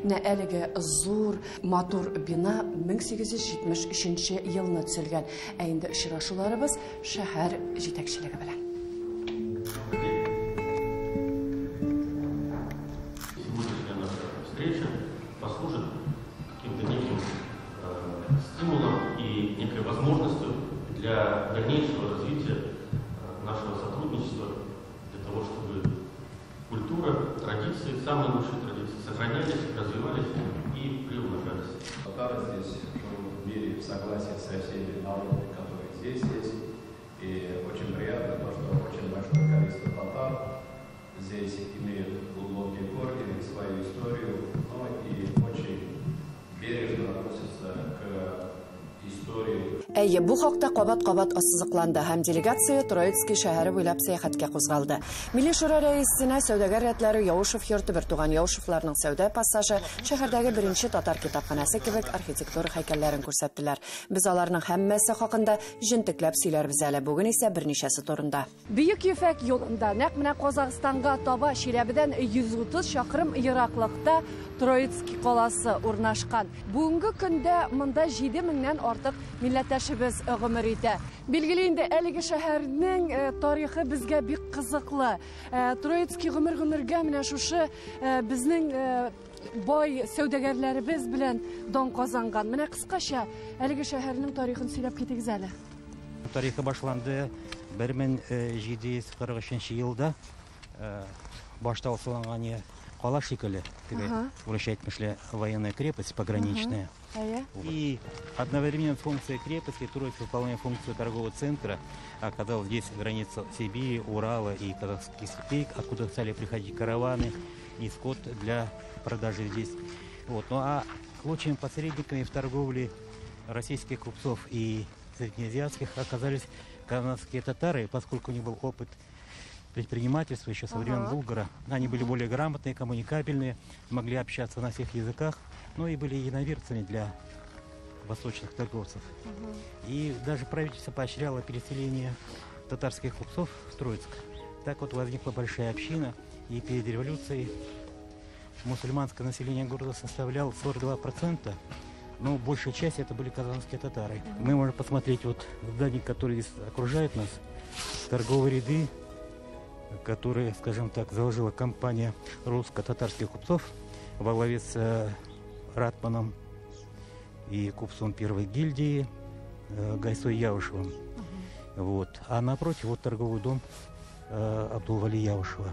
Менә әлеге зур, матур бина 1873 елны төзелгән. Ә инде очрашуларыбыз шәһәр җитәкчелеге белән. Сегодняшняя наша встреча послужит каким-то неким стимулом и некой возможностью для дальнейшего развития нашего сотрудничества, для того, чтобы культура, традиции, самые лучшие традиции сохранялись, развивались и приумножались. Татары здесь живут в мире, в согласии со всеми народами, которые здесь есть. И очень приятно то, что очень большое количество татар здесь имеют глубокие корни, свою историю, но и очень бережно относятся к истории. Әйе, бу хакта кабат-кабат ассызыкланды һәм делегация Троицкий шәһәре буйлап сәяхәткә кузгалды. Милли Шура рәисенә сәүдәгәр рәтләре Яушев йорты, бертуган Яушевларның сәүдә пассажы, шәһәрдәге беренче татар китапханәсе кебек архитектура һәйкәлләрен күрсәттеләр. Без аларның һәммәсе хакында җентекләп сөйләрбез әле. Бүген исә берничәсе турында. Бөек Ефәк юлында нәкъ менә Казахстанга таба Чиләбедән 130 чакрым ераклыкта Троицкий каласы урнашкан. Бүгенге көндә монда 7000-нән артык милләттәшебез гомер итә. Билгеле инде әлеге шәһәрнең тарихы безгә бик кызыклы. Троицкий гомер-гомергә менә шушы безнең бай сәүдәгәрләребез белән дан казанган. Менә кыскача әлеге шәһәрнең тарихын сөйләп китегез әле. Тарихы башланды 1743 елда. Башта салынган кала шикелле, теге урысча әйтмешле военная крепость пограничная. И одновременно функция крепости Троиц выполняя функцию торгового центра, оказалась здесь граница Сибири, Урала и казахских степей, откуда стали приходить караваны и скот для продажи здесь. Вот. Ну а лучшими посредниками в торговле российских купцов и среднеазиатских оказались казахские татары, поскольку у них был опыт предпринимательства еще со времен Булгара. Они были более грамотные, коммуникабельные, могли общаться на всех языках, но и были единоверцами для восточных торговцев. И даже правительство поощряло переселение татарских купцов в Троицк. Так вот возникла большая община, и перед революцией мусульманское население города составляло 42%, но большая часть это были казанские татары. Мы можем посмотреть вот здание, которое здесь окружает нас, торговые ряды, которые, скажем так, заложила компания русско-татарских купцов во главе с Ратманом и купцом первой гильдии Гайсой Яушевым. Вот. А напротив вот торговый дом Абдулвали Яушева.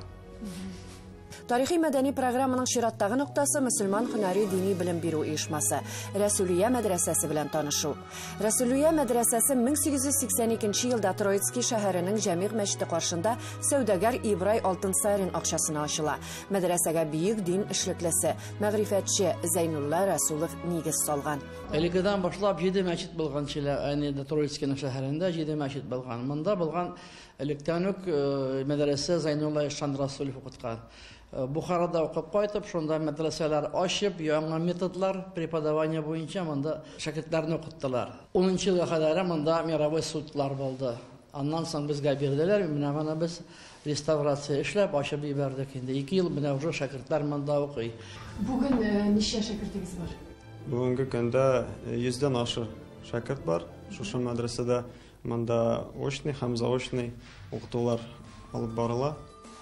Тарихи мәдәни программаның чираттагы ноктасы мөселман һөнәри дини белем бирү оешмасы Рәсүлия мәдрәсәсе белән танышу. Рәсүлия мәдрәсәсе 1882 елда Троицкий шәһәренең Җәмигъ мәчете каршында сәүдәгәр Ибрай Алтынсарин акчасына ачыла. Мәдрәсәгә бөек дин эшлеклесе, мәгърифәтче Зәйнулла Расулов нигез салган. Элеккедән башлап 7 мәчет булган Чиләбе, Троицкий шәһәрендә 7 мәчет булган. Монда булган электән үк мәдрәсә Зәйнулла Ишан Расулов укыткан. Бухарада укып кайтып, шунда мәдрәсәләр ачып, яңа методлар преподавание буенча монда шәкертләрне укыттылар. 10 елга кадәр монда мировой судлар булды. Аннан соң безгә бирделәр, менә моны без реставрация эшләп ачып җибәрдек инде. 2 ел менә уже шәкертләр монда укый. Бүген ничә шәкертегез бар? Бүгенге көндә 100дән ашык шәкерт бар. Шушы мәдрәсәдә монда очный һәм заочный укытулар алып барыла.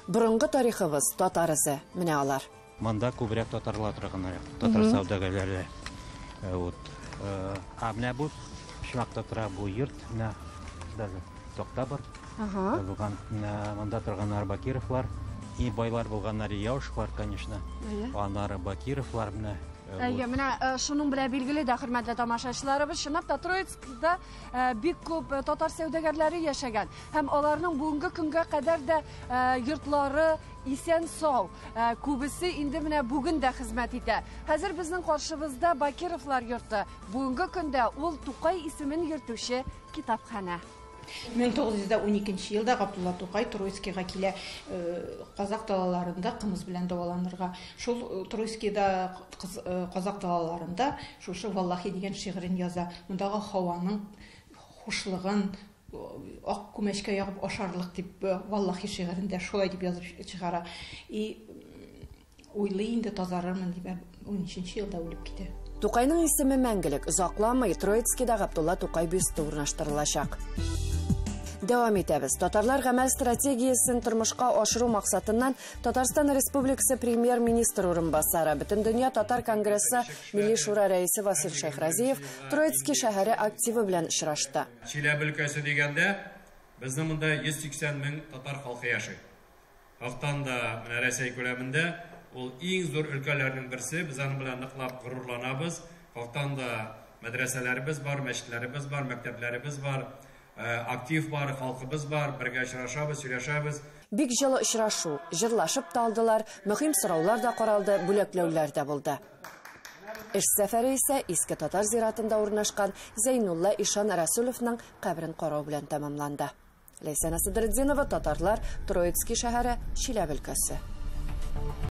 Борынгы тарихыбыз, татар эзе, менә алар. Монда күбрәк татарлар торганнар, татар сәүдәгәрләре. Вот. А менә бу почмакта тора бу йорт, менә даже такта бар. Булган, менә монда торганнар Бакировлар, и байлар булганнар Яушевлар, конечно. Аннары Бакировлар менә. Әйе, менә шуның белән билгеле дә, хөрмәтле тамашачыларыбыз, чынлап та Троицкда бик күп татар сәүдәгәрләре яшәгән һәм аларның бүгенге көнгә кадәр дә йортлары исән сау. Күбесе инде менә бүген дә хезмәт итә. Хәзер безнең каршыбызда Бакировлар йорты. Бүгенге көндә ул Тукай исемен йөртүче китапханә. 1912 елда Габдулла Тукай Троицкийга килә, казак далаларында кымыз белән дәваланырга. Шул Троицкийда казак далаларында шушы Валлахи дигән шигырен яза. Мондагы һаваның хушлыгын ак күмәчкә ягып ашарлык дип Валлахи шигырендә шулай дип язып чыгара. И Уйлый инде тазарырмын дип, 13 елда үлеп китә. Тукайның исеме мәңгелек. Озакламый Троицкида Габдулла Тукай бюсты урнаштырылачак. Дәвам итәбез. Татарлар гамәл стратегиясен тормышка ашыру максатыннан Татарстан Республикасы премьер-министр урынбасары, Бөтендөнья татар конгрессы Милли шура рәисе Васил Шәйхразиев Троицкий шәһәре активы белән очрашты. Чиләбе өлкәсе дигәндә, безнең монда 180 мең татар халкы яши. Хактан да менә Рәсәй күләмендә ул иң зур өлкәләрнең берсе, без аның белән ныклап горурланабыз. Хактан да мәдрәсәләребез бар, мәчетләребез бар, мәктәпләребез бар, актив бар, халкыбыз бар, бергә очрашабыз, сөйләшәбез. Бик җылы очрашу, җырлашып та алдылар, мөһим сораулар да каралды, бүләкләүләр дә булды. Эш сәфәре исә Иске Татар зиратында урнашкан Зәйнулла Ишан Расуловның каберен карау белән тәмамланды. Ләйсән Садретдинова, Татарлар, Троицкий шәһәре, Чиләбе өлкәсе.